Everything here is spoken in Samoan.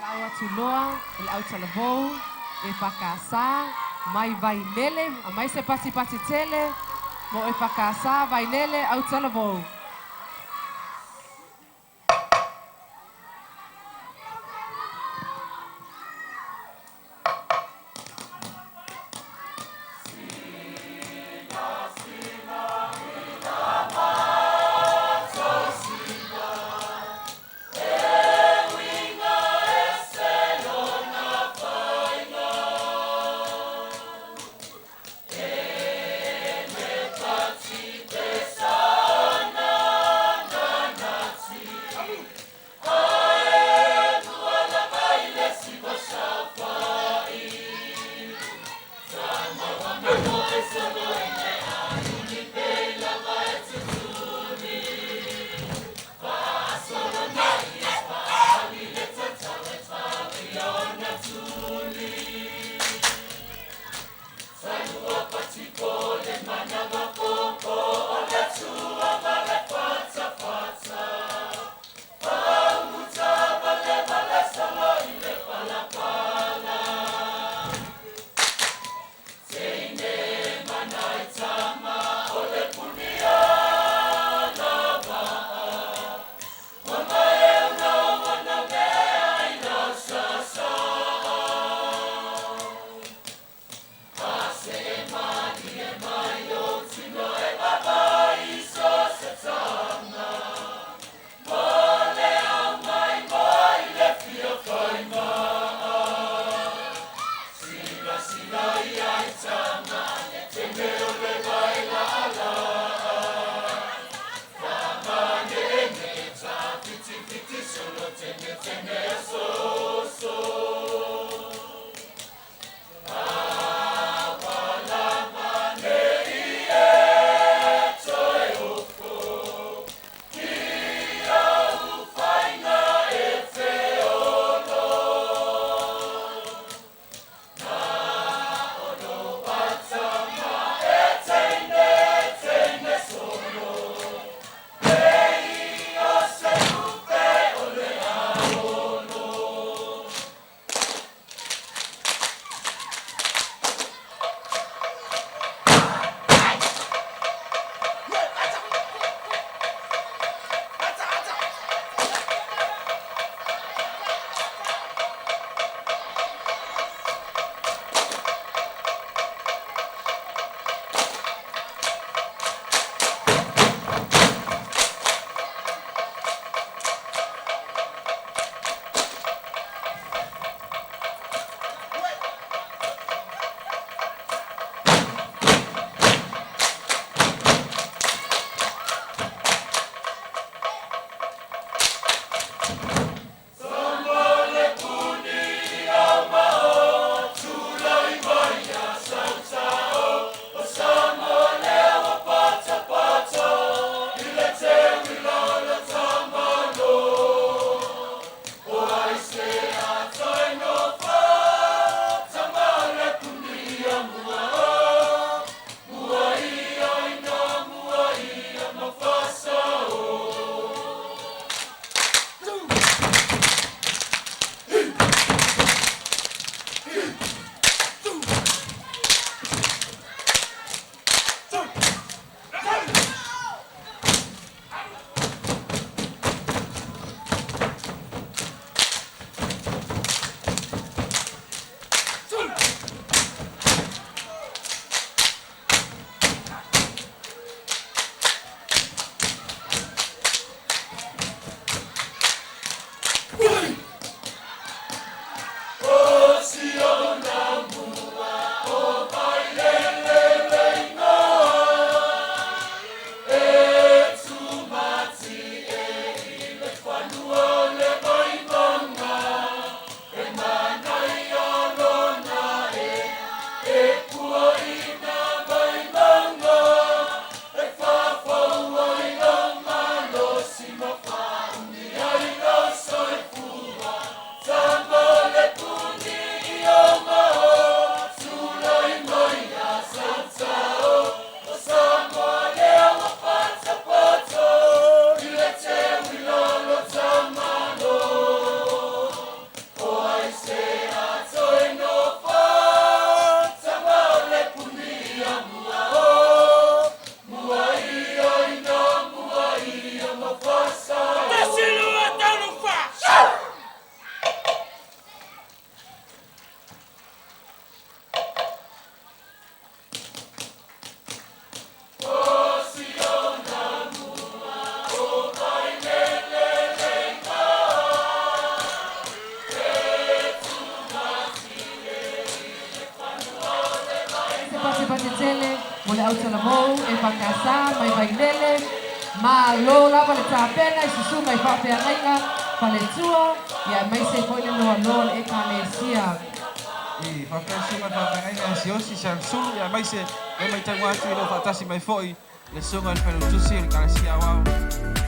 Valaau atu loa i le autalavou, EFKS, mai Vailele, aumai se patipati tele mo EFKS, Vailele, Autalavou. Autalavou, EFKS mai Vailele. Malo lava le tapena i susuga i faafeagaiga, faletua, ia aemaise foi le loaloa o le Ekalesia. I faafetai i susuga i le faafeagaiga ia Siaosi Siagasulu, ia aemaise le matau atu i lou faatasi mai foi le susuga i le Failautusi o le Ekalesia Aoao.